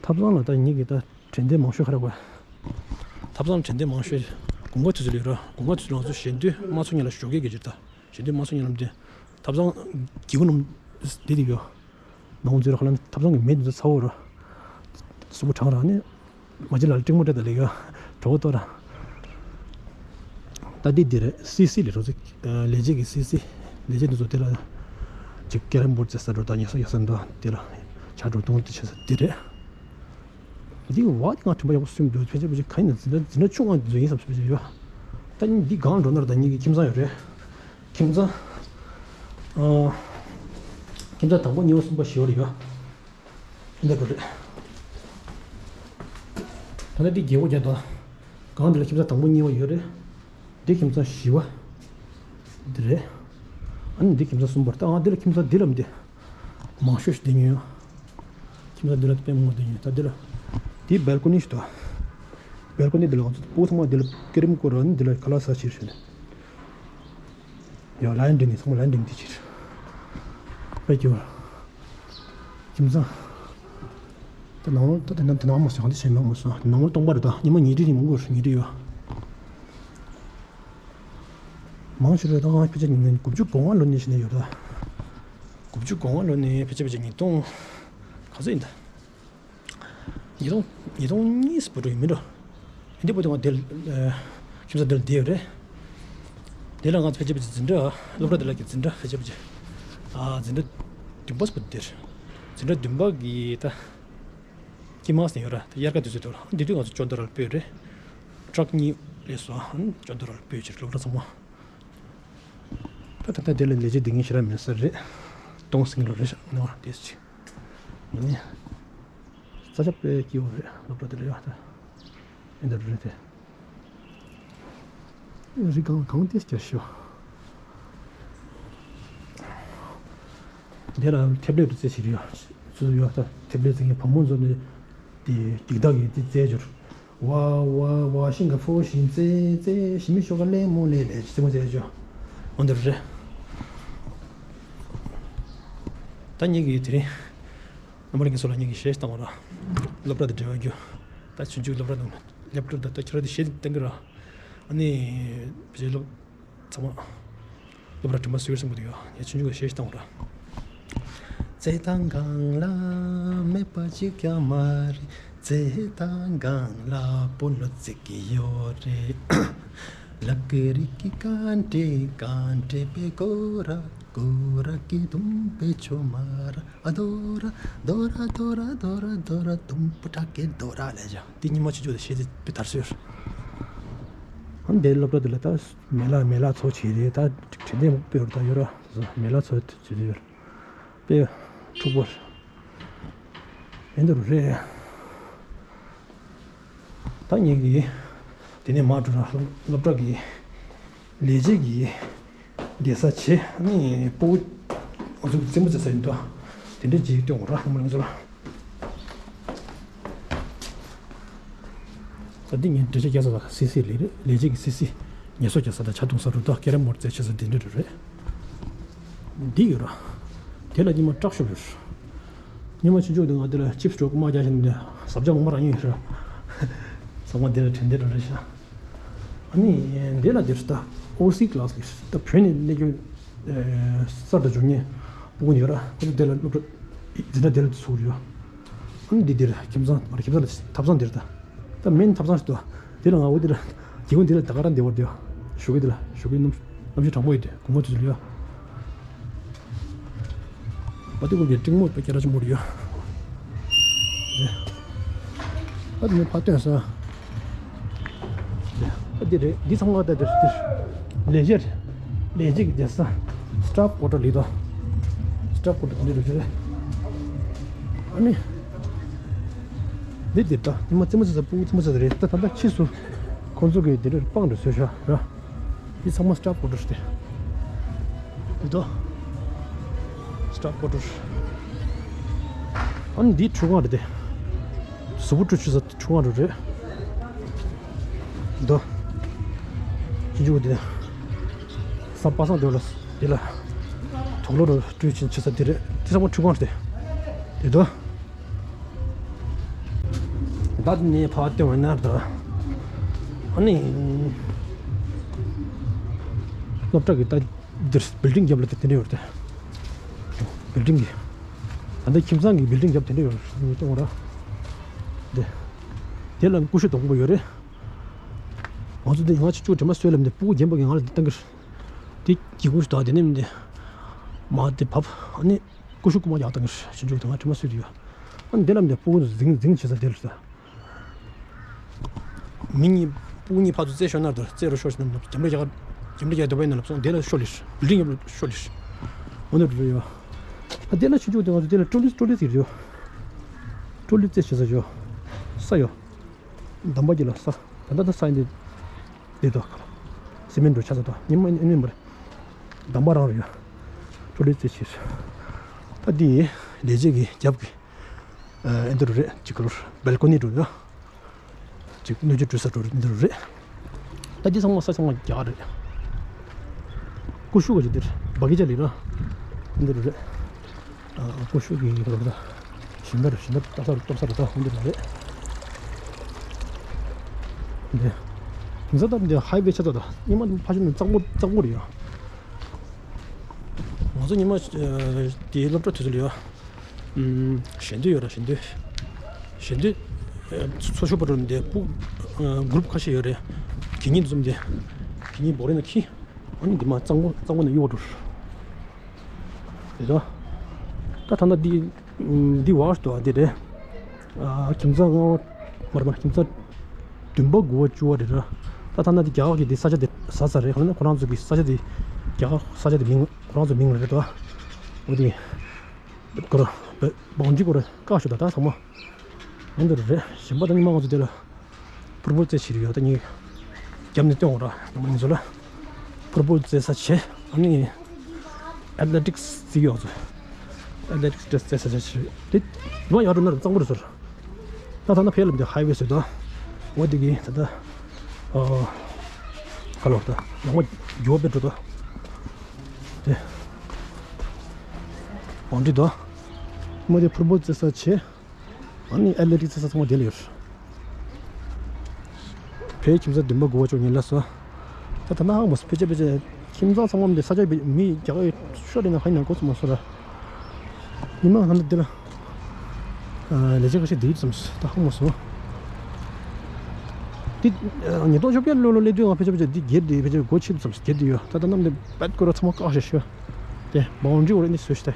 ཐབ་ཚང་ལ་ད་ཉིད་ཀྱི་ད་དྲན་རྟེན་མང་ཤོས་ག་རེ་དགོས། ཐབ་ཚང་དྲན་རྟེན་མང་ཤོས་དགུན་ཁ་དུས་ཚོད་ལ་ཡོད་ར། དགུན་ཁ་དུས་ཚོད་ལ་ང་ཚོ་ཞལ་འདོན་མ་ཚོགས་ཉིན་ལ་ཞོགས་ཀས་ཀྱི་ཇིར་ད། ཞལ་འདོན་མ་ཚོགས་ཉིན་ལ་འདི། ཐབ་ཚང་སྒེའུ་ཁུང་ནང་བསྡད་དེ་ཡོད། ནང་འཛུལ་ར་ཁ་ལ་ཐབ་ཚང་གི་མེ་འདི་ཚ་བོ་ར། གཟུགས་པོ་གྲང་ར་ནི། མ་ཅི་ལ་ལ་སྤྲིང་མོ་སྤྲད་ད་ལེགས་ཡོད། གྲོགས་ཏོ་ར། ད་འདི་འདི་རེད། སི་སི་ལས་རོགས་ཚེ། ལས་བྱེད་ཀྱི་སི་སི། ལས་བྱེད་འདི་ཚོ་དེ་ལ། ཅིག་ཀེ་རམ་བོར་རྩེ་ས་འགྲོ་ད་ཉལ་ས་ཡོད་ས་འདུག་དེ་ལ། ཇ་འགྲོ་གཏོང་དེ་བྱེད་ས་འདི་རེད། འདི་བ་དེ་ང་དྲན་པ་ཡག་པོ་སུན་འདུག་ཕལ་ཆེར་ཕལ་ཆེར་ག་ཡིན་ན་འཛིན་གྲྭ་འཛིན་གྲྭ་ཆུང་བ་འཛུལ་ཡིན་བསམ་ཕལ་ཆེར་ཡོད། ད་འདི་སྒང་འགྲོ་ན་ར་ད་ཉིད་ཀྱི་ཁྱིམ་ཚང་ཡོད་རེད། ཁྱིམ་ཚང་། ཨ། ཁྱིམ་ཚང་དང་པོ་གཉིས་པ་གསུམ་པ་བཞི་པ་རེད་ཡ། འདི་འདྲ་རེད། ད་ལྟ་འདི་རྒྱལ་པོ་རྒྱ་དང་། སྒང་འདི་ལ་ཁྱིམ་ཚང་དང་པོ་གཉིས་པ་ཡོད་རེད། འདི་ཁྱིམ་ཚང་བཞི་པ། འདི་རེད། ཨ་ནི་འདི་ཁྱིམ་ཚང་གསུམ་པ་རེད། ད་ང་འདི་ལ་ཁྱིམ་ཚང་འདི་ལ་འདི། མང་ཤོས་ཤིག་འདི་ཉོས་ཡོད། ཁྱིམ་ཚང་འདི་ལ་དཔེ་མང་པོ་འདི་ཉོས་ད་འདི་ལ། འདི་སྦལ་ཀོ་ནི་ཞིག་འདུག་སྦལ་ཀོ་ནི་འདི་ལ་ང་ཚོ་སྤུ་གུ་ཚང་མ་འདི་ལ་ཀེ་རིམ་སྐོར་ར་ནི་འདི་ལ་ཁ་ལག་ཟ་ཕྱིར་ཞོན། ཡ་ལའིན་འདི་ནི་ཚང་མ་ལའིན་འདི་འདི་ཕྱིར། དཔེ་སྐྱིད་པ། ཁྱིམ་ཚང་། ད་ནང་ལོགས་ད་དེ་ན་དེ་ནང་མ་སོང་དེ་བྱས་མེད་མ་སོང་ནང་ལོགས་སྟོང་པ་རེད་ད་ཉི་མ་ཉིས་ཁྲི་ཉིན་མོ་དགོས་ཉིས་ཁྲི་ཡོད། མང་ཆེ་རེད་ད་ང་ཕལ་ཆེར་ཉིན་དགུ་བཅུ་གོ་ལྔ་ལོ་ནས་བྱས་ནས་ཡོད་ད། དགུ་བཅུ་གོ་ལྔ་ལོ་ནས་ཕལ་ཆེར་ཕལ་ཆེར་ཉིས་སྟོང་། ག་ཚོད་ཡིན་ད། ཉིས་སྟོང་ཉིས་སྟོང་གཉིས་སུ་བུ་ཕྲུག་ཡིན་མིན་འགྲོ། འདི་བུ་དེ་ང་དེ་ཁྱིམ་ཚང་འདིར་བསྡད་ཡོད་རེད། དེ་ལ་ང་ཚོ་ཕལ་ཆེར་ཕལ་ཆེར་འཛིན་གྲྭ་སློབ་གྲྭ་དེ་ལ་གི་འཛིན་གྲྭ་ཕལ་ཆེར་ཕལ་ཆེར། ཨ་འཛིན་གྲྭ་བདུན་པ་སུ་བུ་དེར། འཛིན་གྲྭ་བདུན་པ་གི་ད། དཀྱིལ་མ་ཟེར་ཡོད་ར་ད་དབྱར་ཁ་དུས་ཚོད་དུ་ར་འདི་དུས་ང་ཚོ་ཅོ་འདོ་ར་ལ་སྤོས་རེད། ཊྲག་གཉིས་སླེབས་སོང་ཨ་ཅོ་འདོ་ར་ལ་སྤོས་ཕྱིར་སློབ་གྲྭ་ཚང་མ། ད་ད་ལྟ་དེ་ལ་ལས་བྱེད་འདི་ངན་ཞེ་དྲག་མེད་ས་རེད། སྟོང་སིང་ལོ་རེད་ཤག་ནོ་དེ་ཅི། ཨ་ནི། ས་ཆ་དཔེ་སྐྱིད་པོ་རེད་སློབ་གྲྭ་དེ་ལ་ཡོད་ད། ཨེ་འདྲ་རེད་དེ། རི་གང་གང་དེ་སྐྱར་ཤོ། དེ་ལ་ཐེབ་ལེབ་རྩེ་ཞིག་ཡོད། སུ་ཡོད་ད་ཐེབ་ལེབ་རྩེ་ངའི་བུ་མོ་ཚོ་ནི། དེ་འགྱིག་དག་གིས་དེ་རྩེ་འབྱོར། ཝ་ཝ་ཝ་ཤིང་ག་ཕོ་ཤིང་རྩེ་རྩེ་ཞི་མི་ཤོ་ག་ལེ་མོ་ལེ་ལེ་རྩེ་མོ་རྩེ་འབྱོར། འོ་འདི་རེད། ད་ངེད་ཀྱིས་དེ་རིང་། རྣམ་པ་ལྷན་རྒྱས་ཚོ་ལ་ངེད་ཀྱིས་གཞས་བཏང་བ་ར། སློབ་གྲྭ་དང་འབྲེལ་བ་རྒྱུ། ད་ཆུང་ཆུང་སློབ་གྲྭ་དང་སླེབས་གྲུབ་ད་ལྟ་ཁྱེད་རང་དེ་གཞས་བཏང་གི་ར། ཨ་ནི། བྱས་སློབ། ཚང་མ། སློབ་གྲྭ་དྲི་མ་ཟུར་སེམས་པོ་དེ་ཡོད་ངས་ཆུང་ཆུང་གི་གཞས་བཏང་བ་ར། རྩེད་ཐང་སྒང་ལ་མེད་པ་གཅིག་ཀྱང་མ་རེད། རྩེད་ཐང་སྒང་ལ་སྤོ་ལོ་རྩེད་ཀྱི་ཡོད་རེད། ལག་རིག་གི་ཀ་འདྲེ་ཀ་འདྲེ་པའི་ཀོ་ར་ཀོ་ར་གི་དུམ་པའི་ཆོ་མ་ར། ཨ་དོ་ར་དོ་ར་དོ་ར་དོ་ར་དོ་ར་དུམ་བུ་ཁྲག་གི་དོ་ར་ལས་ཀྱང་འདི་ཉི་མ་ཆུ་ཆུ་དང་ཤེས་ཚེ་དཔེ་དར་སོད། ཨ་འདིའི་སློབ་གྲྭ་འདི་ལ་ད་མེ་ལ་མེ་ལ་ཚོ་བྱེད་རེད་ད་དྲན་རྟེན་མོ་དཔེ་ཡོད་ད་ཡོད་ར་མེ་ལ་ཚོ་བྱེད་ཡོད་དཔེ་འཁྲུག་པོ་ཡིན་འདུག་རེད། ད་ངེད་ཀྱིས་དེ་ནས་མར་འགྲོ་ན་སློབ་གྲྭ་གི་ལས་བྱེད་ཀྱི་བསྡད་ས་བྱེད་ནི་སྤོ་བོ་ང་ཚོ་རྩེད་མོ་རྩེ་ས་ཡིན་འདུག་དེ་འདྲ་ཅིག་སྟོན་དགོས་ར་ཧ་མ་ལང་ཚོ་ལ། ད་འདི་ངས་འགྲེལ་བཤད་རྒྱག་ས་དང་སི་སི་ལས་རེད། ལས་བྱེད་ཀྱི་སི་སི་ངལ་གསོ་རྒྱག་ས་དང་ཇ་འཐུང་ས་རུ་དང་ཀེ་རམ་བོར་རྩེད་བྱེད་ས་དེ་འདྲ་རུ་རེད། འདི་ཡོད་ར། དེ་ལ་ཉི་མ་སྐྲག་ཤོར་ཡོད། ཉི་མ་ཆུང་ཆུང་དུས་ང་དེ་ལ་ཆིབས་སྒྲོག་དམག་རྒྱག་བཞིན་དུ་ཟབ་ཆ་ངོ་མ་རང་ཡིན་ར། ཚང་མ་དེ་ལ་དྲན་དེ་རུ་རེད་ཤག་ཨ་ནི་འདི་ལ་འདིར་ད་ཨོ་སི་ཀླ་སི་ལིར་ད་བོད་ནས་སླེབས་རྒྱུ་གསར་དུ་འབྱོར་མཁན་སྤུ་གུ་ཡོད་ར། ཁོ་ཚོ་འདི་ལ་སློབ་གྲྭ་འཛིན་གྲྭ་འདི་ལ་ཚུགས་ཡོད། ཨ་ནི་འདི་འདིར་ཁྱིམ་ཚང་མར་ཁྱིམ་ཚང་ལ་ཐབ་ཚང་འདིར་ད་ད་མེན་ཐབ་ཚང་ཞིག་འདུག་འདི་ལ་ང་འོ་འདི་ལ་སྒེའུ་ཁུང་འདི་ལ་ད་ག་རང་བདེ་བར་འདུག་ཞོགས་ཀས་འདི་ལ་ཞོགས་ཀས་གནམ་གནམ་གཤིས་གྲང་མོ་ཡོད་དུས་དགོང་མོ་དུས་ཚོད་ལ་ཡོད། པ་ཏི་ཀོ་གི་སྤྲིན་མོ་དཔེ་སྐད་གྲགས་ཆེན་པོ་རེད་ཡ། ཨ་ནི་ཕར་སྟོན་ས། ཨ་འདི་རེད། འདི་ཚང་མ་ད་འདིར་འདིར་ལས་བྱེད་རེད། ལས་བྱེད་ཀྱི་བསྡད་ས། སི་ཊཱཕ་ཀོ་ཊར་ལི་དོ། སི་ཊཱཕ་ཀོ་ཊར་འདི་རུ་རེད། ཨ་ནི་འདི་འདིར་ད་ཉི་མ་རྩེད་མོ་རྩེ་ས། སྤུ་གུ་རྩེད་མོ་རྩེ་ས་རེད། ད་ད་ལྟ་ཕྱིས་སུ་ཁོང་ཚོ་གིས་འདི་རུ་སྤང་རུ་བཟོས་ཤག་ར། འདི་ཚང་མ་སི་ཊཱཕ་ཀོ་ཊར་རེད། འདི་དོ། སི་ཊཱཕ་ཀོ་ཊར། ཨ་ནི་འདི་ཁྲུས་ཁང་རེད་དེ། གཟུགས་པོ་བཀྲུ་བཅུག་ས་ཁྲུས་ཁང་རུ་རེད། འདི་དོ། ཅི་འཇུག་འདི། ས་པ་སངས་འདི་ལ་འདི་ལ། དུག་ལོག་རུ་བཀྲུ་ཆེན་བྱེད་ས་འདི་རེད། འདི་ཚང་མ་ཁྲུས་ཁང་རེད་དེ། འདི་དོ། ད་ནི་ཕར་སྟོན་བ་ན་ད། ཨ་ནི། སློབ་གྲྭ་གི་ད་འདིར་བིལ་ཌིང་རྒྱབ་ལ་དེ་དེ་འདྲ་ཡོད་རེད་དེ། བིལ་ཌིང་གི། ད་ལྟ་ཁྱིམ་ཚང་གི་བིལ་ཌིང་རྒྱབ་དེ་འདྲ་ཡོད་རེད། ངས་སྟོན་བ་ར། དེ། དེ་ལ་ཀུ་ཤུ་དང་པོ་ཡོད་རེད། ང་ཚོ་འདི་ང་ཆུ་ཆུ་དྲི་མ་བཟོས་ལབ་ནས་སྤུ་གུ་རྒན་པ་གི་ང་ལ་འདི་བཏང་གི་རེད། དེ་སྒེའུ་ཁུང་ཞིག་དང་དེ་ནས་མི་འདི། མ་དེ་བབས། ཨ་ནི། ཀུ་ཤུ་རྐུ་མ་རྒྱག་བཏང་གི་རེད། ཆུང་ཆུང་དང་ང་དྲི་མ་བཟོས་དུས་ཡོད། ཨ་ནི་འདི་ལ་འདི་སྤུ་གུ་འཛིང་འཛིང་བྱེད་ས་དེ་རེད་ད། མི་གཉིས་སྤུ་གུ་གཉིས་ཕར་ཚུར་རྩེད་ཤོར་ན་དུ་རྩེད་རུ་ཤོར་ཞིག་ན་རྒྱབ་འདྲ་རྒྱག་རྒྱབ་འདྲ་རྒྱག་འདུག་པས་ན་ལབ་སོང་། འདི་ལ་ཤོར་ལེ། བིལ་ཌིང་ཡོད་ལ་ཤོར་ལེ། འོ་ན་རུ་ཡོད། ཨ་འདི་ལ་ཆུང་ཆུང་དེ་ང་ཚོ་འདི་ལ་ཀྲོ་ལི་ཀྲོ་ལི་ཟེར་ཡོད། ཀྲོ་ལི་རྩེད་བྱེད་ས་ཡོད། ས་ཡོད། འདམ་པ་གྱི་ལ་ས། ད་ལྟ་ད་ས་ཡིན་འདི། འདི་དོ། སི་མེན་འགྲོ་ཆ་ས་དོ། ཉི་མ་ཉི་མ་རེད། འདམ་པ་རང་རེད་ཡ། ཀྲོ་ལི་རྩེད་ཆས། ད་འདི་ལས་བྱེད་ཀྱི་རྒྱབ་ཀྱི། ཨ་འདི་རུ་རེད། ཅིག་ག་རུ་རེད། བལ་ཀོ་ནི་རུ་རེད། ཅིག་སྣོད་བཅུད་བཀྲུ་ས་རུ་རེད། འདི་རུ་རེད། ད་འདི་ཚང་མ་ས་ཚང་མ་རྒྱག་རེད། ཀུ་ཤུ་ག་ཅིག་འདིར་སྦ་གི་ཅ་ལི་ར། འདི་རུ་རེད། ཨ་ཀུ་ཤུ་གི་ལོ་ར། ཞིང་ཁར་ཞིང་ཁར་ལྟ་ས་རུ་གཏོར་ས་རུ་ད་འོང་འདི་རུ་རེད། འདི། དེང་སང་ད་འདི་ཧའི་ཝེ་ཆགས་ཚར་ད། ཉི་མ་ཕ་ཤུལ་ནས་གཙང་པོ་གཙང་པོ་རེད་ཡ། ང་ཚོ་ཉི་མ་ཨ་དེའི་སློབ་གྲྭ་དུས་ཚོད་ལ་ཡ། ཨམ་ཞལ་འདོན་ཡོད་ར། ཞལ་འདོན། ཞལ་འདོན། ཨ་འཚོ་བཞུགས་པ་འགྲོ་འདི་སྤུ་ཨ་གུ་རུབ་ཁ་ཤས་ཡོད་རེད། གད་སྙིགས་འཛོམས་འདི། གད་སྙིགས་བོར་ན་ཁྱི། ཨ་ནི་འདི་མ་གཙང་པོ་གཙང་པོ་ནས་གཡུག་འགྲོ། དེ་ཚོ། ད་ཐ་ན་འདི་འདི་བར་དུ་འདི་རེད། ཨ་ཁྱིམ་ཚང་ལྔ་པ་མར་མར་ཁྱིམ་ཚང་བདུན་པ་དགུ་པ་བཅུ་པ་རེད་ར། ད་ཐ་ན་འདི་རྒྱ་གར་གྱི་འདི་ས་ཆ་འདི་ཟ་ས་རེད། ཁོ་ན་ཁོ་རང་ཚོ་གི་ས་ཆ་འདི་རྒྱ་གར་ས་ཆ་འདི་མིང་ཁོ་རང་ཚོ་མིང་རེད་དོ། འོ་དེ་གོ་ར་བ་འཇིག་གོ་ར་བཀག་ཤོག་ད་ད་ཚང་མ་འོ་འདི་རེད། གཞན་པ་ད་ཉི་མ་ང་ཚོ་འདི་ལ། ཕུར་བུལ་རྩེད་བྱེད་རེད་ཡོད། ད་ངས་རྒྱབ་ནས་སྟོན་འོང་ར། ང་ཚོ་ལ་ཕུར་བུལ་རྩེད་ས་བྱེད། ཨ་ནི་ཨེ་ཐི་ལེ་ཊིག་སི་རྩེད་ཡོད་ཚོ། ཨེ་ཐི་ལེ་ཊིག་སི་རྩེད་ས་བྱེད་རེད། དེ་ཡོང་ཡོང་འགྲོ་ན་གཙང་པོ་རེད་ཟེར། ད་ད་ན་ཕེ་ལ་འདི་ཧའི་ཝེ་ཟེར་ད། འོ་དེ་གི་ད་ད་ཨ་ག་ལོར་ད་ཡང་མ་རྒྱུ་བ་པེ་འགྲོ་ད། དེ་བང་ཁྲི་ད། མ་དེ་ཕུར་བུལ་རྩེད་ས་བྱེད། ཨ་ནི་ཨེ་ཐི་ལེ་ཊིག་སི་རྩེད་ས་ཚང་མ་དེ་ལ་ཡོད། ཕའི་ཁྱིམ་ཚང་བདུན་པ་དགུ་པ་བཅུ་ཉིན་ལ་སོ། ད་ད་ནང་མོ་ཕལ་ཆེར་ཕལ་ཆེར་ཁྱིམ་ཚང་ཚང་མ་འདི་ས་ཆ་མི་རྒྱག་ཡོད་ཤོར་རེད་ན་ཧ་ཡིན་ན་གོ་ཚོད་མ་སོ་ར། ཉི་མ་ང་ད་འདི་ལ་ལས་བྱེད་ཁ་ཤས་འདི་ཙམ་ད་ཧ་མ་སོ། འདི་ཉིས་སྟོང་བཅོ་བརྒྱད་ལོ་ལོ་སླེབས་དུས་ང་ཕལ་ཆེར་ཕལ་ཆེར་འདི་བརྒྱད་འདི་ཕལ་ཆེར་སྒོ་ཕྱེ་ཙམ་བརྒྱད་འདི་ཡོད། ད་ད་ནམ་འདི་པད་ཀོ་ར་ཚང་མ་བཀག་ཤ་ཤོ། དེ་བང་ཌི་འོ་རེ་ནི་བཟོས་ཤ་དེ།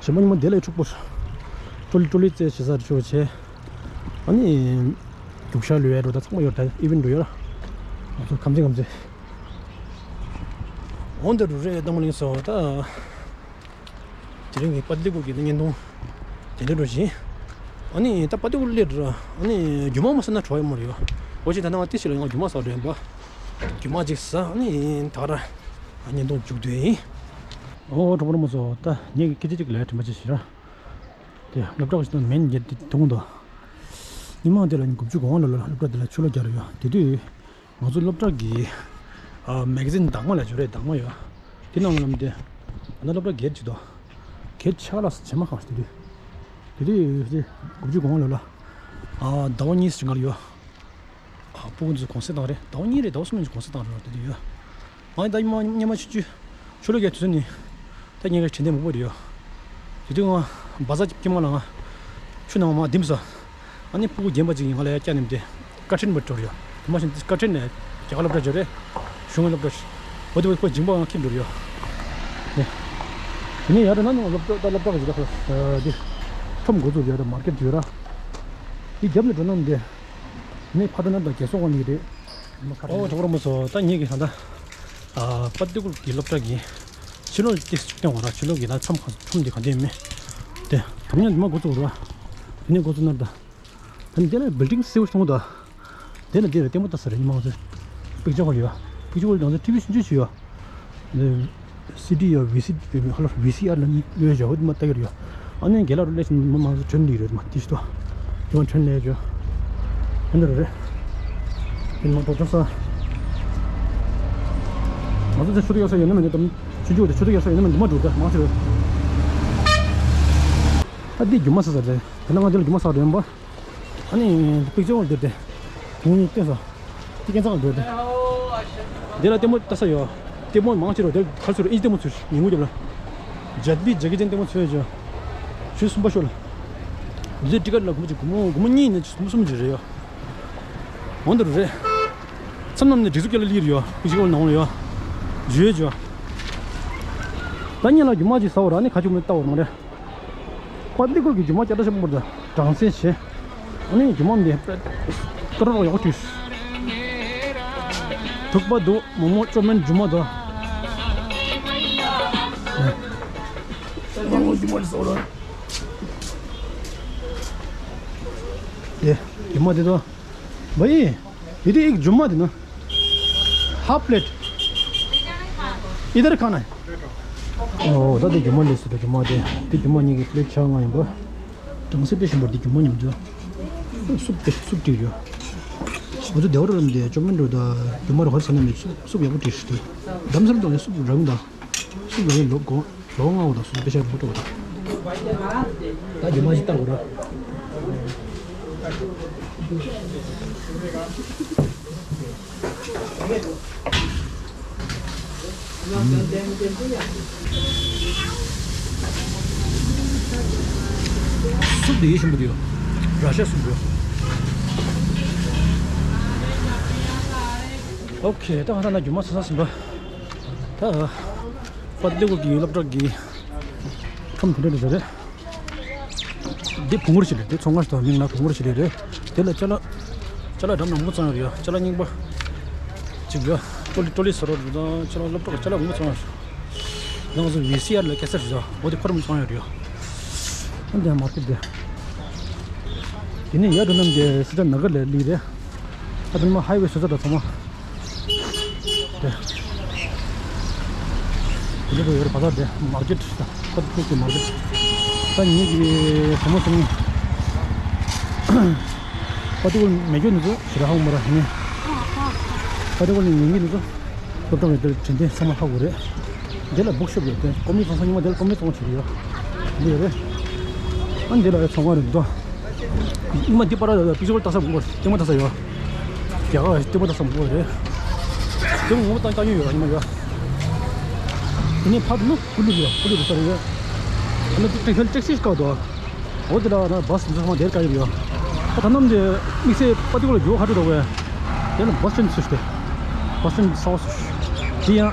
ཞེ་མ་ཉི་མ་དེ་ལས་འཁྲུག་པོ། ཀྲོ་ལི་ཀྲོ་ལི་རྩེད་བྱེད་ས་འཁྲུག་བྱེད། ཨ་ནི། རྒྱུག་ཤར་ལུས་ཡ་འགྲོ་ད་ཚང་མ་ཡོད་ད་ཨི་ཝེན་འགྲོ་ཡོད་ར། ང་ཚོ་ཁམས་ཚན་ཁམས་ཚན། འོན་ཏེ་རུ་རེ་ཏང་མ་ལིང་སོ་ད། དེ་རིང་གི་པ་ཏི་ཀོ་གི་བརྙན་ཐུང་། དེ་འདྲ་འགྲོ་བཞིན། ཨ་ནི་ད་པ་ཏི་ཀོ་སླེབས་འགྲོ་ར། ཨ་ནི་རྒྱུ་མ་མ་ཟ་ན་བྲོ་ཡ་མ་རེད་ཡོད། འོ་ཅི་ད་ནང་ཏི་ཤི་ལ་ཡང་རྒྱུ་མ་ཟ་འགྲོ་ཡིན་པ། རྒྱུ་མ་ཅིག་ཟ་ཨ་ནི་ད་ར། བརྙན་ཐུང་མཇུག་བསྡུས་ཡིན། ཨོ་གྲོགས་པོ་རྣམ་པ་ཚོ། ད་ངས་སྐད་ཆ་གཅིག་ལ་དྲན་པ་ཅིག་བྱེད་ར། དེ་སློབ་གྲྭ་ཞིག་དང་མེན་རྒྱལ་དེ་དུང་དུ། ཉི་མ་དེ་ལ་ཉིན་དགུ་བཅུ་གོ་ལྔ་ལོ་ལ་སློབ་གྲྭ་དེ་ལ་ཆུ་ལོག་རྒྱག་རེད་ཡོད། དེ་དུས་ང་ཚོ་སློབ་གྲྭ་གི་ཨ་མེ་ག་ཛིན་དྭངས་མ་ལ་བརྗོད་རེད། དྭངས་མ་ཡོད། དེ་ནང་ལ་དེ་ང་ཚོ་སློབ་གྲྭ་སྒེར་གྱི་དོ། སྒེར་ཆགས་ལ་བྱེ་མ་གང་ཞིག་དེ་དུས། དེ་དུས་དེ་དགུ་བཅུ་གོ་ལྔ་ལོ་ལ་ཨ་ཟླ་བ་གཉིས་ཞིག་ང་ལ་ཡོད། ཨ་སྤུ་གུ་ཚོ་གུང་སེང་བཏང་རེད། ཟླ་བ་གཉིས་རེད། ཟླ་བ་གསུམ་ཡིན་གུང་སེང་བཏང་རེད། དེ་དུས་ཡོད། ང་ད་ཉི་མ་ཉི་མ་ཆུ་ཆུ་ཆུ་ལོག་གི་དུས་ཚོད་ནི་ད་ངས་དྲན་རྟེན་མང་པོ་རེད་ཡོད། དེ་དུས་ང་བ་ཟ་ཀྱི་མ་ལ་ང་ཆུ་ནང་མ་ལྡིམ་ས། ཨ་ནི་སྤུ་གུ་རྒན་པ་ཅིག་ཡིན། ང་ལ་ཡ་སྐྱ་ནེམ་དེ་ཀ་ཁྲིན་པ་འགྲོ་རེད་ཡོད། དེ་མ་ཤེས་ཀ་ཁྲིན་ནས་རྒྱ་གར་སློབ་གྲྭ་འགྲོ་རེད། གཞུང་གི་སློབ་གྲྭ་ཞིག་འོ་དེ་བས་ཁོ་འཇིང་པ་ང་ཁྱིམ་འགྲོ་རེད་ཡོད། ནས་དེ་ནས་ཡར་ན་ནི་སློབ་གྲྭ་ད་སློབ་གྲྭ་གི་ད་ཁོ་དེ་ཁྲོམ་འགོ་ཚུགས་ཡོད། ད་མར་ཀེཊ་ཡོད་ར། དེ་རྒྱབ་ནས་འགྲོ་ན་འདི་ནས་ཕ་ད་ན་ད་རྒྱལ་སོང་བ་ནི་རེད། ཨོ་གྲོགས་པོ་རྣམ་པ་ཚོ། ད་ངེད་ཀྱི་ད་ལྟ་ཨ་པ་ཏི་ཀུལ་གྱི་སློབ་གྲྭ་གི་ཕྱི་ལོགས་ཏིས་སྟོན་བ་ར། ཕྱི་ལོགས་ཀྱི་ད་མཚམས་ཁང་ཁྲོམ་འདི་ག་འདི་མེད་དེ། དམ་ཉམས་མ་འགོ་ཚུགས་ར། དེ་ནས་འགོ་ཚུགས་ན་ད། ད་ནི་དེ་ལ་བིལ་ཌིང་སེ་བ་སོང་ད། དེ་ལ་དེ་ལ་ལྟད་མོ་ལྟ་ས་རེད། ཉི་མ་ང་ཚོ་པིག་ཅར་ཧོལ་ཡོད། པིག་ཅར་ཧོལ་ང་ཚོ་ཊི་ཝི་ཆུང་ཆུང་ཞིག་ཡོད། སི་ཌི་ཡ་ཝི་སི་ཧ་ལ་ཝི་སི་ཨར་ལ་གཉིས་ཡོད་བཞག་འོ་དེ་མ་ལྟ་གི་རེད་ཡ། ཨ་ནི་རྒན་ལགས་རུ་སླེབས་སོང་། མ་མང་ཚོ་བྱོན་འདི་རེད་མ་ཏིས་ཏོ། དེ་མ་བྱོན་ལས་བྱོན། ཨ་འདི་རུ་རེད། དེ་མ་ཏོག་ཏོག་ས། ང་ཚོ་ཚེ་ཆུ་ཏོག་ཡོད་ས་ཡོད་ན་མེད་ན་དམ་ཆུ་ཆུ་དེ་ཆུ་ཏོག་ཡོད་ས་ཡོད་ན་མེད་ན་འདི་མ་འགྲོ་ད་མང་ཆེ་རེད། ཨ་འདི་རྒྱུ་མ་ས་ས་རེད། དེ་ན་ང་འདི་ལ་རྒྱུ་མ་ས་རེད་མ། ཨ་ནི་པིག་ཅར་ཧོལ་འདིར་དེ། དེ་ནི་བལྟས་སོ། དེ་ཁྱེད་ཚང་ལ་འགྲོ་དེ། འདི་ལ་ལྟད་མོ་ལྟ་ས་ཡོད། ལྟད་མོ་མང་ཆེ་རོ་དེ་ཁ་ཚུར་ཨིན་ལྟད་མོ་ཚུར་ཉིན་གུང་རྒྱབ་ལ། ཇེཊ་ལི་ཇེ་ཀི་ཅན་ལྟད་མོ་ཚུར་ཡོད་ཅོ། ཞུ་གསུམ་པ་ཤོ་ལ། འདི་ཊི་ཀེཊ་ལ་སྒོར་མོ་གཅིག་སྒོར་མོ་སྒོར་མོ་གཉིས་ནས་གསུམ་གསུམ་ཅིག་རེད་ཡོད། འོ་འདི་རུ་རེད། མཚམས་མཚམས་ནས་སྒྲིག་འཛུགས་སྐྱེལ་ལ་ལིར་ཡོད། ཕི་ཞིག་ནང་ལ་ཡོད། ཇུ་ཡོད་ཅོ། ད་ཉིན་ལ་རྒྱུ་མ་ཅིག་ཟ་བ་ར་ནི་ཁ་ཆུ་མི་ལྟ་བ་མ་རེད། པ་ཏི་ཀུལ་གྱི་རྒྱུ་མ་སྐྱ་བྲ་ཆེན་པོ་དང་གྲང་སེ་བྱེད། ཨ་ནི་རྒྱུ་མ་འདི་ཏོ་རོ་ཡག་པོ་བྲིས། ཐུག་པ་འདུག་མོག་མོག་ཅོ་མིན་རྒྱུ་མ་དང་། མོག་མོག་རྒྱུ་མ་ཟོ་ར། དེ་རྒྱུ་མ་དེ་དང་། भाई, दीदी, एक जुम्मा देना। Half plate. इधर खाना है। ཨོ་ད་དེ་རྒྱུ་མ་ལས་སུ་དེ་རྒྱུ་མ་དེ། དེ་རྒྱུ་མ་གཉིས་ཀྱི་པླེཊ་ཆ་ལྔ་ཡིན་པ། གྲང་སེ་དཔེ་ཞིམ་པོ་འདི་རྒྱུ་མ་མཉམ་དུ། སུབ་དེ་སུབ་དྲིལ་ཡོད། ང་ཚོ་སྡེ་བ་རུ་ལམ་དེ་ཅོ་མིན་འགྲོ་ད་རྒྱུ་མ་རུ་ཧར་ས་ན་མེད། སུབ་སུབ་ཡག་པོ་དྲིལ་ཞིག་དུ། འདམ་སར་འདོགས་ནས་སུབ་རང་ད། སུབ་རང་ལོག་གོ། ལོ་ལྔ་བ་དང་སུ་པེ་ཤ་མོ་ཊ་བ་དང་། ད་རྒྱུ་མ་ཞིག་ལྟ་དགོས་ར། སུབ་དེ་ཡེ་ཞིམ་པོ་དེ་ཡོད། ར་ཤ་སུབ་རེད། ཨོ་ཁེ། ད་ང་ད་ན་རྒྱུ་མ་ཟ་ཟ་ཟིན་པ། ད་པ་ཏི་ཀུལ་གྱི་སློབ་གྲྭ་གི་ཁྲོམ་དེ་འདྲ་རེད་ཟེར་རེད། འདི་བུང་བར་ཞིག་རེད། དེ་ཚོང་ཁང་ཞིག་དང་མིང་ལ་བུང་བར་ཞིག་རེད། དེ་ལ་ཅ་ལག་ཅ་ལག་འདྲ་མི་འདྲ་མང་པོ་བཙོང་ཡོད་རེད། ཅ་ལག་རྙིང་པ་གཅིག་ཡོད། ཀྲོ་ལི་ཀྲོ་ལི་ཟེར་རོ་དང་ཅ་ལག་སློབ་གྲྭ་ཅ་ལག་མང་པོ་བཙོང་ཡོད། ང་ཚོ་ཝི་སི་ཨར་ལ་ཁ་སེཊ་ཟེར་འོ་དེ་ཁོ་རང་བཙོང་ཡོད་རེད། ཨ་འདི་མར་ཀེཊ་དེ། དེ་ནས་ཡར་འགྲོ་ན་འདི་སི་ཏཱ་ནག་གར་ལ་སླེབས་རེད། ཨ་དེ་ནས་མར་ཧའི་ཝེ་བཟོ་ས་དང་ཚང་མ། དེ། དེ་འདྲ་ཡོད་རེད། བ་ད་དེ་མར་ཀེཊ་དང་ཁ་ཐུག་གི་མར་ཀེཊ། ད་ངེད་ཀྱི་བུ་མོ་གསུམ་པ་ཏི་ཀུལ་མེད་རྒྱུ་འདི་ཚོ་ཞེ་དྲག་ཧ་གོ་མ་ར་ནི། པ་ཏི་ཀུལ་ནི་ཉན་གྱི་འདི་ཚོ་སློབ་གྲྭ་བའི་དེར་དྲན་རྟེན་ཚང་མ་ཧ་གོ་རེད། དེ་ལ་བུག་ཤོབ་ཡོད་དེ་ཀོ་མིག་བཙོང་ས་ཉི་མ་དེ་ལ་ཀོ་མིག་བཙོང་བྱེད་ཀྱི་ཡོད། འདི་ཡོད་རེད། ཨ་འདི་ལ་ཡོད་ཚོང་ཁང་རེད་འདུག་ཉི་མ་འདི་པར་ལ་པི་ཅོར་ལྟ་ས་མང་པོ་རེད། ལྟད་མོ་ལྟ་ས་ཡོད། རྒྱ་གར་ལྟད་མོ་ལྟ་ས་མང་པོ་རེད། ལྟད་མོ་མང་པོ་ལྟ་ལྟ་མྱོང་ཡོད་ཉི་མ་ཡོད། དེ་ནས་ཕར་ནུ་ཀུ་ལུ་ཡོད། ཀུ་ལུ་རུ་ས་རེད་ཡོད། ཨ་ནི་ཏིག་ཏིག་ཧེལ་ཊེག་སི་ཞིག་བཀག་འདུག་འོ་དེ་ལ་ན་བཱས་འཛུལ་སོང་དེར་བཀག་ཡོད་རེད་ཡོད། ད་ད་ནམ་དེ་དམིགས་བསལ་པ་ཏི་ཀུལ་ལ་རྒྱུ་བ་ཁ་ཁྲོ་འདུག་བས། དེ་ལ་བཱས་སི་ཊེན་སུ་ཞིག་དེ། བཱས་སི་ཊེན་ས་བ་སུ་ཞིག་དེ་ཡང་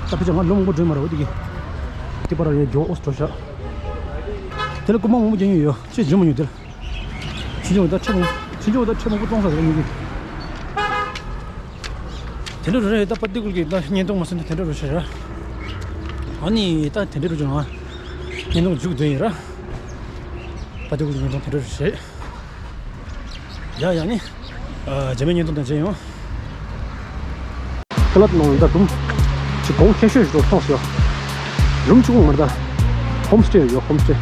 ད་ཕི་ཅག་ང་ལོ་མང་པོ་འགྲོ་མ་རེད། འོ་དེ་གི་དེ་པར་ཡ་རྒྱུ་བ་ཨོ་སི་འགྲོ་ཤག་དེ་ལ་རྐུན་མ་མང་པོ་རྒྱག་མྱོང་ཡོད། ཅེས་བརྗོད་མ་མྱོང་དེ་ལ། ཕྱི་ཕྱོགས་ད་ཁྲི་མང་ཕྱི་ཕྱོགས་ད་ཁྲི་མང་པོ་བཙོང་ས་རེད་ཉིན་གྱི། དེ་འདྲ་རུ་རེད། ད་པ་ཏི་ཀུལ་གྱི་ད་བརྙན་ཐུང་མ་སོན་དེ་འདྲ་རུ་ཤེས་ར། ཨ་ནི་ད་དེ་འདྲ་རུ་བྱུང་ང་བརྙན་ཐུང་མཇུག་བསྡུ་ཡིན་ར། པ་ཏི་ཀུལ་གྱི་བརྙན་ཐུང་དེ་འདྲ་རུ་ཤེས། ཡ་ཡ་ནི། རྗེས་མའི་བརྙན་ཐུང་དང་མཇལ་ཡོང་། ཀ་ལ་ནང་ད་དུང་ཅི་གོང་ཁྱད་ཤོས་ཤིག་མཐོང་སོང་། རུམ་བཅུ་དགུ་མ་རེད་ད། ཧོམ་སྟེ་ཡོད། ཧོམ་སྟེ།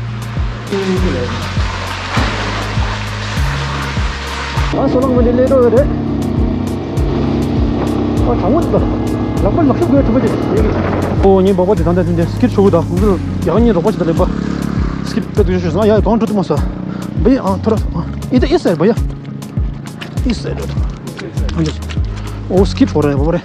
ཨ་སོ་ལང་མི་འདི་ལས་འགྲོ་ཡོད་རེད། ཨ་དྲང་མོ་འདི་ལག་པ་ལག་ཤུབས་དགོས་ཐུབ་པ་ཅིག་ཨོ་ངའི་འབོག་པ་དེ་ད་ལྟ་དེ་འདྲ་སྐྱིད་ཆོག་གི་ད། ཁོང་ཚོར་ཡག་ཉེས་རོགས་པ་ཞིག་ད་ལེན་པ། སྐྱིད་དཔེ་དུ་ཞུ་སོང་ཡ་ཡ་གང་འགྲོ་དུ་མ་ས། བི་ཨ་ཐོ་ར་ཨི་ད་ཨི་སེར་བ་ཡ། ཨི་སེར། ཨོ་སྐྱིད་ཧོ་རེ་བོ་རེ།